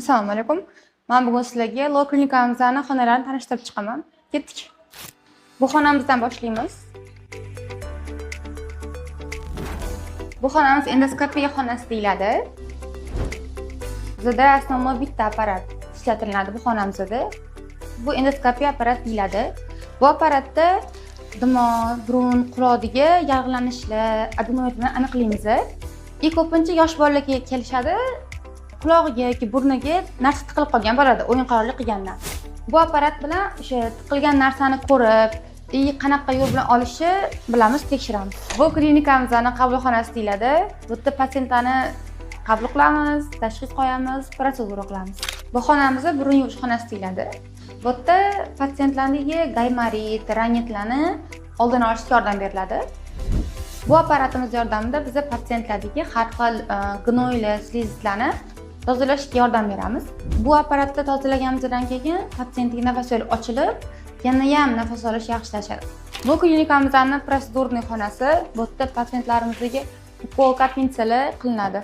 Assalomu alaykum. Men bugun sizlarga LOR klinikamizni xonalarini tanishtirib chiqaman. Ketdik. Bu xonamizdan boshlaymiz. Bu xonamiz endoskopiya xonasi deyiladi. Bizda основной bitta apparat ishlatiladi bu xonamizda. Bu endoskopiya apparat deyiladi. Bu apparatda dimog', burun, quloqdagi yallig'lanishlar, adenoidni aniqlaymiz. И ko'pincha yosh bolalar kelishadi, qulog'iga yoki burniga narsa tiqilib qolgan bo'ladi o'yinqorlik qilgandan. Bu apparat bilan o'sha tiqilgan narsani ko'rib, и qanaqa yo'l bilan olishi bilamiz, tekshiramiz. Bu klinikamizning qabulxonasi deyiladi. Bu yerda patsientlarni qabul qilamiz, tashxis qo'yamiz, protsedura qilamiz. Bu xonamizni burun yuvish xonasi deyiladi. Bu yerda patsientlarga gaymarit, ranitlarni oldini olishga yordam beriladi. Bu apparatimiz yordamida biz patsientlardagi har xil gnoyli slizlarni tozalashga yordam beramiz. Bu apparatda tozalaganimizdan keyin patsientning nafas yo'li ochilib, yana ham nafas olish yaxshilashadi. Bu klinikamizning prosedurniy xonasi. Bu yerda patsientlarimizga ukol, kapelnitsalar qilinadi.